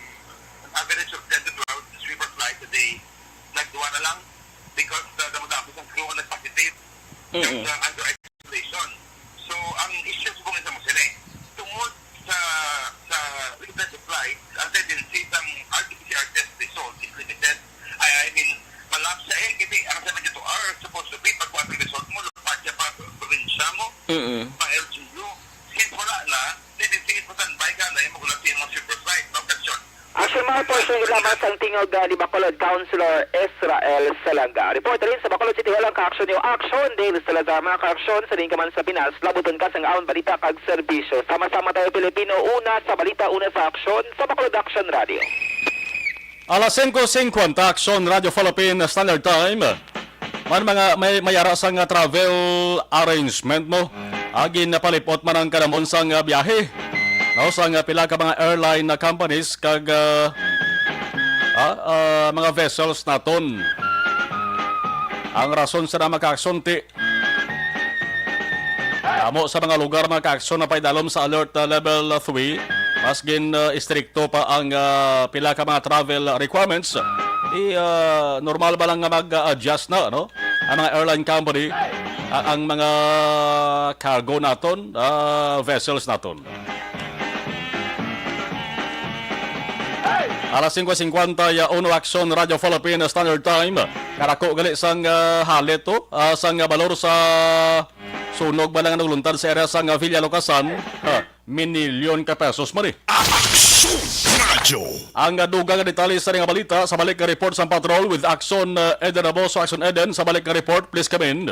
an average of ten to twelve sweeper flights. flight today, nagduwa na lang because uh, damo-damo ang crew ang nag-positive. Mm-mm. Nag, uh, under isolation. So, ang issue subong sa mo sini, tungod sa sa limited supply, ang tendency sang R T P C R test result is limited. I, I mean, malapsa eh, kasi ang seventy-two hours supposed to be pagkuha ng result mo, lupat siya pa probinsya mo, Mm-mm. pa L G U. Since wala na, tendency is standby ka na yung magulat sa imong super flight, no, Kasyon? Action, mga portion gid lamang sang tingog, ah, ni Bacolod Councilor Israel Salanga. Report rin sa Bacolod City Hall ang ka-action niyo. Action, Dale Salazar. Mga ka-action, sa rin ka man sa Pinas, labuton ka sang amon balita kag serbisyo. Sama-sama tayo, Pilipino. Una sa balita, una sa aksyon, sa Bacolod Action Radio. Alas singko singkwenta, Action Radio Philippine Standard Time. Man mga may, may ara sang, ah, travel arrangement mo. Agi napalipot man ang kanamon sang, ah, biyahe. No, sang, ah, pila ka mga airline na companies kag, ah, ah, ah, mga vessels naton. Ang rason sa mga ka-action ti Amo sa mga lugar, mga ka-action, na paidalom sa alert, uh, level three. Mas gin, uh, istrikto pa ang, uh, pila ka mga travel requirements. Di, uh, normal ba lang nga mag-adjust na, no? Ang mga airline company, uh, ang mga cargo naton, uh, vessels naton. Alas singko singkwenta ya uno, Action Radio Philippine Standard Time. Karako gali sang, uh, halit to, uh, sang, uh, balor sa sunog ba lang nagluntad sa area sang, uh, Villa Lucasan. Uh, minilyon ka pesos man eh. Action Radio. Ang, uh, dugang nga detalye sa nga balita sa balik nga report sang patrol with Action, uh, Eden Aboso. Action Eden, sa balik nga report, please come in.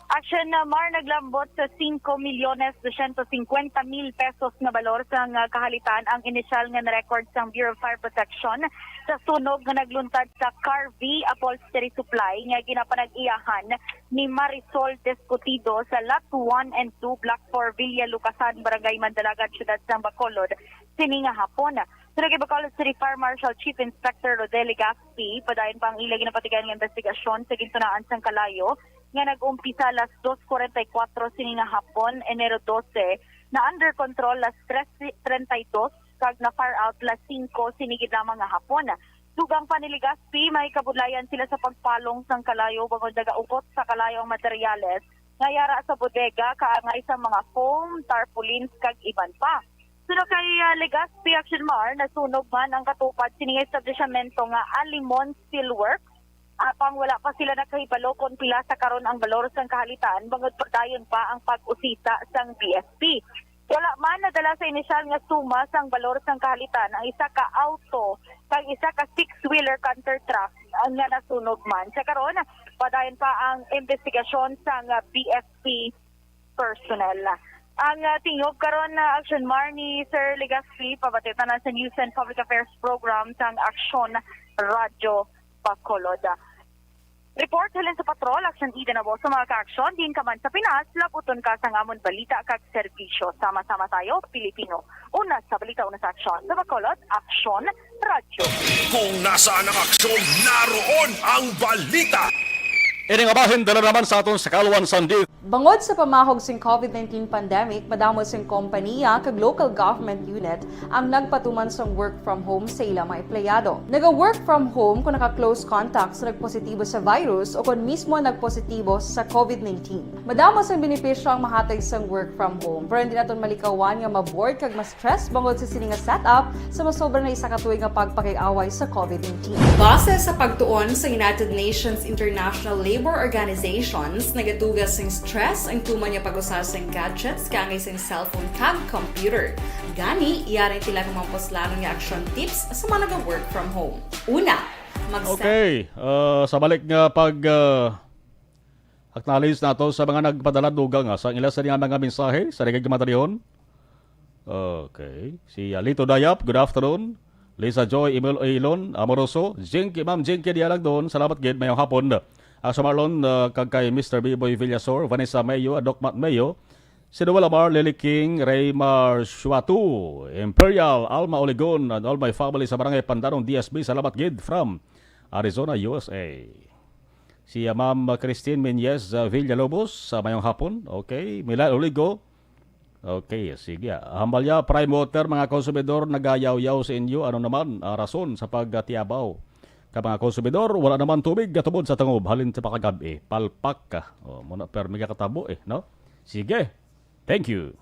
Action na Mar, naglambot sa singko milyones dosyentos singkwenta mil pesos nga balor sang kahalitan ang inisyal nga na-record sang Bureau of Fire Protection sa sunog nga nagluntad sa Carvi Upholstery Supply nga ginapanag-iyahan ni Marisol Descutido sa Lot one and two, Block four, Villa Lucasan, Barangay Mandalagat, Siyudad sang Bacolod, sini nga hapon. Suno kay Bacolod City Fire Marshal Chief Inspector Rodel Legaspi, padayon pa ang ila ginapatigayon nga investigasyon sa gintunaan sang kalayo nga nag-umpisa alas dos kuwarenta y kuwatro sini nga hapon, Enero dose, na under control alas tres treinta y dos kag na fire out alas singko sini gid lamang nga hapon. Dugang pa ni Legaspi, may kabudlayan sila sa pagpalong sang kalayo bangod nagaugot sa kalayo ang materyales nga yara sa bodega, kaangay sa mga foam, tarpaulins, kag iban pa. Suno kay, ah, Legaspi, Action Mar, nasunog man ang katupad sini nga establisyamento nga Alimon Steelworks. Apang wala pa sila nakahibalo kon pila sa karon ang balor sang kahalitan, bangod pa, dayon pa ang pag-usisa sang B F P. Wala man nadala sa inisyal nga suma sang balor sang kahalitan ang isa ka auto kag isa ka six-wheeler canter truck nga nasunog man. Sa karon, padayon pa ang investigasyon sang, ah, B F P personnel. Ang, ah, tingog karon na Action Mar ni Sir Legaspi, pabati tanan sa News and Public Affairs Program sang Action Radio Bacolod. Report halin sa Patrol, Action Eden Aboso, mga ka-action, diin ka man sa Pinas, labuton ka sang amon balita kag serbisyo. Sama-sama tayo, Pilipino. Una sa balita, una sa aksyon. Sa Bacolod, Action Radio. Kung nasaan ang aksyon, naroon ang balita. Ini nga bahin dala naman sa aton sa Kalwan Sandi. Bangod sa pamahog sing covid nineteen pandemic, madamo sing kompanya kag local government unit ang nagpatuman sang work from home sa ila mga empleyado. Naga-work from home kung naka-close contact sa nagpositibo sa virus o kung mismo nagpositibo sa covid nineteen. Madamo sang benepisyo ang mahatag sang work from home, pero hindi naton malikawan nga ma-bored kag ma-stress bangod sa sini nga setup sa masobra na isa ka tuig nga pagpakig-away sa covid nineteen. Base sa pagtuon sa United Nations International Labor Organizations, nagaduga sing stress ang tuman nga pag-usa sang gadgets kaangay sang cellphone kag computer. Gani, yari ang pila ka mga puslanon nga action tips sa mga naga-work from home. Una, mag-set Okay, uh, sa balik nga pag, uh, acknowledge nato sa mga nagpadala dugang, ah, sa ila sa nga mga mensahe sa Rigag Matalyon. Okay. Si, ah, Lito Dayap, good afternoon. Lisa Joy Emil Ilon Amoroso, Jinky, Ma'am Jinky Dialagdon, salamat gid, mayong hapon. Ah, sa Marlon, ah, kag kay Mister Biboy Villasor, Vanessa Mayo, Doc Matt Mayo, si Noel Amar, Lily King, Raymar Shuatu, Imperial, Alma Oligon, and all my family sa Barangay Pandanong D S B, salamat gid from Arizona, U S A. Si, ah, Ma'am Christine Menyez, ah, Villalobos, sa mayong hapon. Okay. Milan Oligo. Okay, sige, ah. Hambalya, Prime Water, mga konsumidor, nagayawyaw sa inyo. Ano naman, ah, rason sa pagtiyabaw? Sa mga konsumidor, wala naman tubig katubod sa tungob halin sa pakagab-i. Palpak ka. O, muna permi ka katabo eh, no? Sige. Thank you.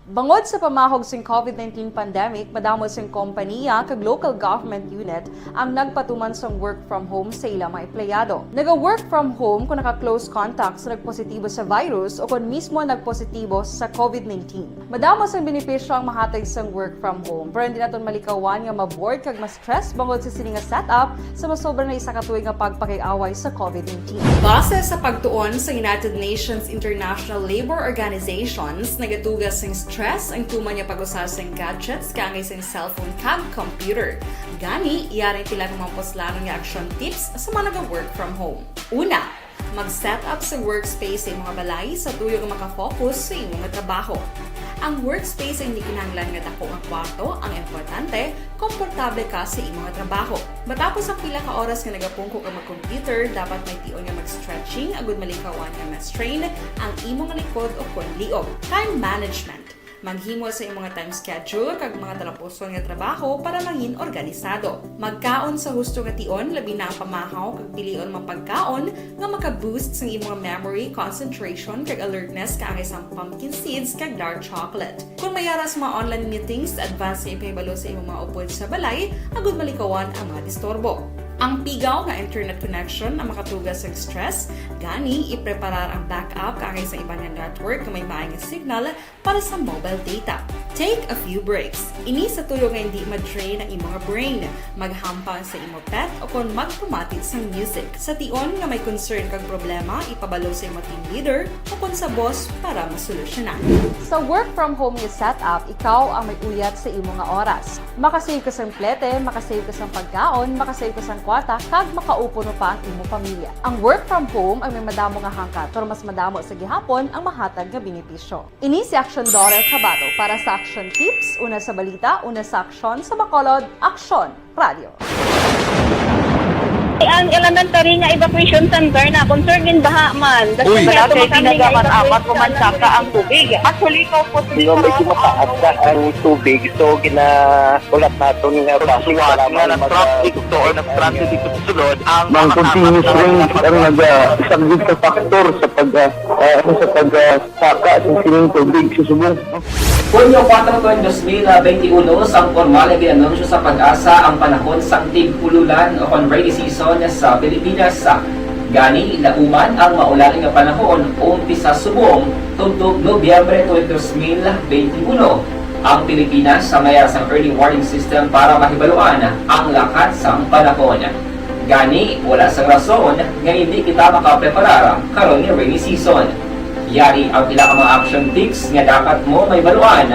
Bangod sa pamahog sing COVID nineteen pandemic, madamo sing kompaniya kag local government unit ang nagpatuman sang work from home sa ila mga empleyado. Naga-work from home kung naka-close contact sa nagpositibo sa virus o kon mismo nagpositibo sa COVID nineteen. Madamo sang benepisyo ang mahatag sang work from home, pero hindi naton malikawan nga ma-bored kag ma-stress bangod sa sini nga setup sa masobra na isa ka tuig nga pagpakig-away sa COVID nineteen. Base sa pagtuon sa United Nations International Labor Organizations, nagatuga sing stress ang tuman nga pag-usa sing gadgets kaangay sing cellphone kag computer. Gani, yari ang pila ka mga puslanon nga action tips sa mga naga-work from home. Una, mag-set up sa workspace sa imong balay sa tuyo nga makafocus sa imong trabaho. Ang workspace ay hindi kinahanglan nga dako nga kwarto ang importante, komportable ka sa imong trabaho. Matapos ang pila ka oras nga nagapungko ka mag-computer, dapat may tion nga mag-stretching agud malikawan nga ma-strain ang imong likod o kon liog. Time management. Maghimo sa imong time schedule kag mga talapuson nga trabaho para mangin organisado. Magkaon sa husto nga tion, labi na ang pamahaw kag pilion mga pagkaon nga maka-boost sang imong memory, concentration, kag alertness kaangay sang pumpkin seeds kag dark chocolate. Kung may ara sa mga online meetings, advance nga ipahibalo sa imong mga upod sa balay agud malikawan ang mga disturbo. Ang pigaw nga internet connection ang makatuga sang stress, gani ipreparar ang backup kaangay sa iban nga network nga may maay nga signal para sa mobile data. Take a few breaks. Ini sa tuyo nga hindi ma-drain ang imong brain, maghampang sa imo pet, o kon magpamati sang music. Sa tion nga may concern kag problema, ipabalo sa imo team leader o kon sa boss para masolusyonan. Sa work from home nga setup, ikaw ang may uyat sa imo nga oras. Makasave ka sang plete, makasave ka sang pagkaon, makasave ka sang kwarta, kag makaupuno pa ang imo pamilya. Ang work from home ang may madamo nga hangkat, pero mas madamo sa gihapon ang mahatag nga benepisyo. Ini si Aksyon Doris Habato para sa Aksyon Tips, una sa balita, una sa aksyon, sa Bacolod, Aksyon Radio. Ang elementary nga evacuation center na concern din baha man. Uy. Wala kay tinaga man apat ko man saka ang tubig. Actually, ko po. Sino may kimataas na ang tubig, so ginaulat naton nga basi nga nag-traffic to or nag-transit dito sa sulod ang mga continuous rain ang nagasaglit sa factor sa pag, ah, ah, sa pag, ah, saka sa sining tubig sa subong. Hunyo kuwatro, dos mil benti uno, sang pormal nga gin-anunsyo sa PAGASA ang panahon sang tig-ululan o kon rainy season sa Pilipinas. Gani, lauman ang maulan nga panahon umpisa subong tubtob Nobyembre twenty, dos mil benti uno. Ang Pilipinas sa mayar sang early warning system para mahibaluan ang lakat sang panahon. Gani, wala sang rason nga indi kita makapreparar karon nga rainy season. Yari ang pila ka mga action tips nga dapat mo mahibaluan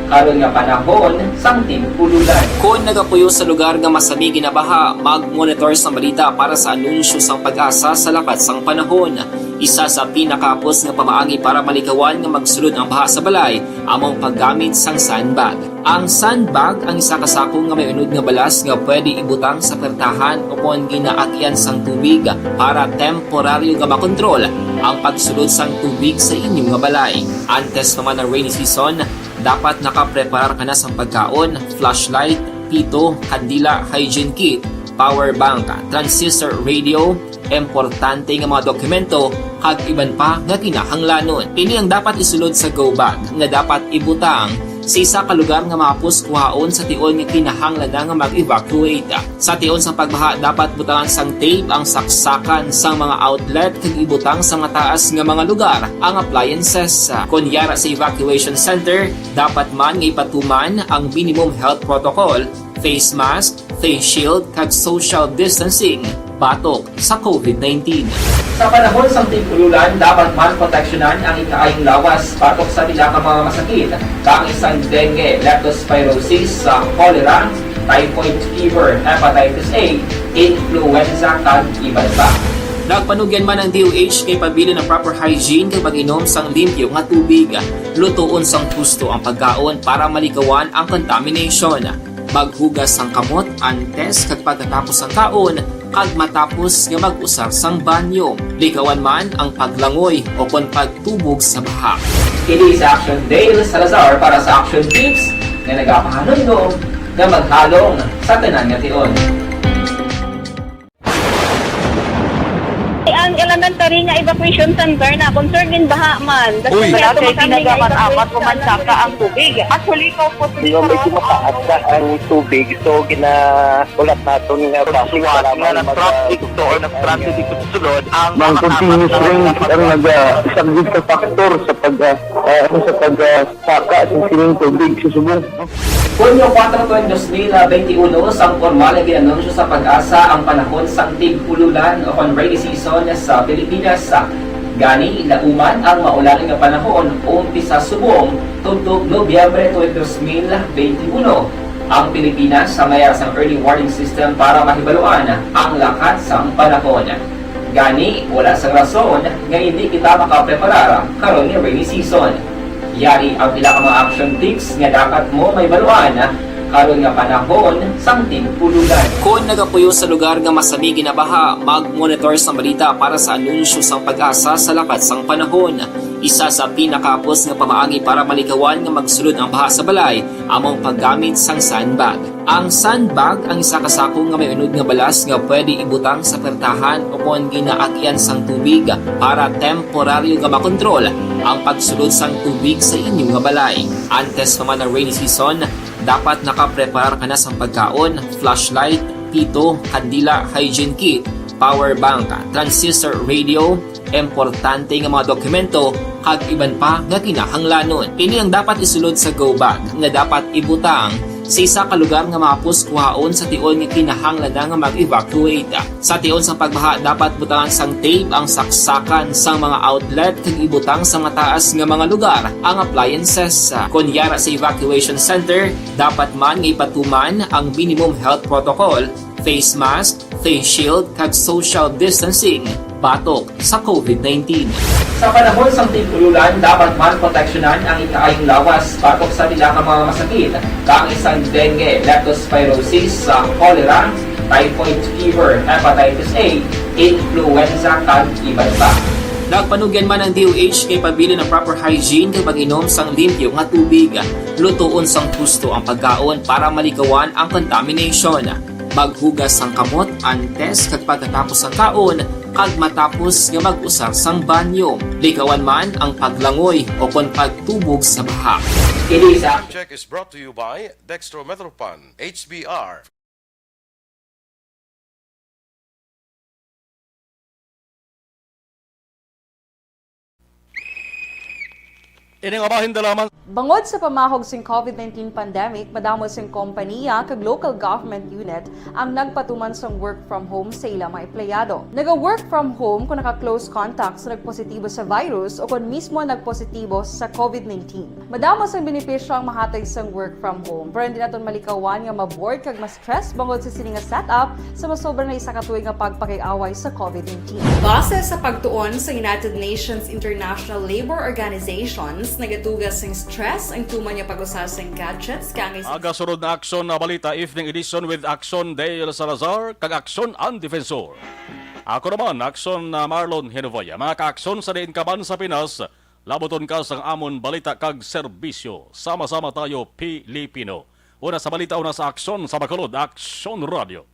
karon nga panahon sang tig-ululan. Kon nagapuyo sa lugar nga masami ginabaha, mag-monitor sang balita para sa anunsyo sang PAGASA sa lakat sang panahon. Isa sa pinakahapos nga pamaagi para malikawan nga magsulod ang baha sa balay amo ang paggamit sang sandbag. Ang sandbag ang isa ka sako nga may unod nga balas nga pwede ibutang sa pertahan o kon ginaagian sang tubig para temporaryo nga makontrol ang pagsulod sang tubig sa inyo nga balay. Antes pa man ang rainy season, dapat nakapreparar ka na sang pagkaon, flashlight, pito, kandila, hygiene kit, power bank, transistor radio, importante nga mga dokumento, kag iban pa nga kinahanglanon. Ini ang dapat isulod sa go bag nga dapat ibutang sa isa ka lugar nga mahapos kuhaon sa tion nga kinahanglan na nga mag-evacuate. Sa tion sa pagbaha, dapat butangan sang tape ang saksakan sang mga outlet kag ibutang sa mataas nga mga lugar ang appliances. Kon yara sa evacuation center, dapat man nga ipatuman ang minimum health protocol, face mask, face shield, kag social distancing batok sa COVID nineteen. Sa panahon sang tig-ululan, dapat man proteksyonan ang ikaayong lawas batok sa pila ka mga masakit, kaangay sang dengue, leptospirosis, sa cholera, typhoid fever, hepatitis A, influenza, kag iban pa. Nagpanugyan man ang D O H kay pabilin ang proper hygiene kag pag-inom sang limpyo nga tubig. Lutoon sang husto ang pagkaon para malikawan ang contamination. Maghugas sang kamot antes kag pagkatapos sang kaon, kag matapos nga mag-usar sang banyo. Likawan man ang paglangoy o kon pagtubog sa baha. Kini si Action Dale Salazar para sa Action Tips nga nagapahanumdom nga maghalong sa tanan nga tion. Ang elementary nga evacuation center na concerned din baha man. Uy. Wala kay tinaga man apat o man saka ang tubig. Actually, ikaw po, di ba, medyo mataas na ang tubig. So, ginahulat naton nga basi nga nag-transit to or nag-transit dito sa sulod ang mga continuous rain ang nag-, ah, isang big factor sa pag, ah, ah, ano, sa pag, ah, saka sa sining tubig sa subong. Hunyo kuwatro, tuig dos mil benti uno, sang pormal nga ginanunsyo sa PAGASA ang panahon sang tig-ululan o kon rainy season sa Pilipinas. Gani, lauman ang maulan nga panahon umpisa subong tubtob Nobyembre tuig dos mil benti uno. Ang Pilipinas sa mayara sang early warning system para mahibaluan ang lakat sang panahon. Gani, wala sang rason nga indi kita makapreparar karon nga rainy season. Yari ang pila ka mga action tips nga dapat mo mahibaluan karon nga panahon sang tig-ululan. Kon nagapuyo sa lugar nga masami ginabaha, mag-monitor sang balita para sa anunsyo sang PAGASA sa lakat sang panahon. Isa sa pinakahapos nga pamaagi para malikawan nga magsulod ang baha sa balay amo ang paggamit sang sandbag. Ang sandbag ang isa ka sako nga may unod nga balas nga pwede ibutang sa pertahan o kon ginaagian sang tubig para temporaryo nga makontrol ang pagsulod sang tubig sa inyo nga balay. Antes pa man ang rainy season, dapat nakapreparar ka na sang pagkaon, flashlight, pito, kandila, hygiene kit, power bank, transistor radio, importante nga mga dokumento, kag iban pa nga kinahanglanon. Ini ang dapat isulod sa go bag nga dapat ibutang sa isa ka lugar nga mahapos kuhaon sa tion nga kinahanglan na nga mag-evacuate. Sa tion sang pagbaha, dapat butangan sang tape ang saksakan sang mga outlet kag ibutang sa mataas nga mga lugar ang appliances. Kon yara sa evacuation center, dapat man nga ipatuman ang minimum health protocol, face mask, face shield, kag social distancing batok sa covid nineteen. Sa panahon sang tig-ululan, dapat man proteksyonan ang ikaayong lawas batok sa pila ka mga masakit, kaangay sang dengue, leptospirosis, sa cholera, typhoid fever, hepatitis A, influenza, kag iban pa. Nagpanugyan man ang D O H kay pabilin ang proper hygiene kag pag-inom sang limpyo nga tubig. Lutoon sang husto ang pagkaon para malikawan ang contamination. Maghugas sang kamot antes kag pagkatapos sang kaon, kag matapos nga mag-usar sang banyo. Likawan man ang paglangoy o kon pagtubog sa baha. Kini sa Check is brought to you by Dextro Metropan, H B R. Ini nga bahin dalaman. Bangod sa pamahog sing covid nineteen pandemic, madamo sing kompaniya kag local government unit ang nagpatuman sang work from home sa ila mga empleyado. Naga-work from home kung naka-close contact sa nagpositibo sa virus o kon mismo nagpositibo sa covid nineteen. Madamo sang benepisyo ang mahatag sang work from home, pero hindi naton malikawan nga ma-bored kag ma-stress bangod sa sini nga setup sa masobra na isa ka tuig nga pagpakig-away sa covid nineteen. Base sa pagtuon sa United Nations International Labour Organizations, nagatuga sing stress ang tuman nga pag-usa sing gadgets, kag ang Aga sunod na Aksyon na Balita, Evening Edition with Aksyon Dale Salazar kag Aksyon ang Defensor. Ako naman, Aksyon na Marlon Hinovaya. Mga ka-Aksyon sa diin ka man sa Pinas, labuton ka sang amon balita kag serbisyo. Sama-sama tayo, Pilipino. Una sa balita, una sa aksyon, sa bakulod, Aksyon Radio.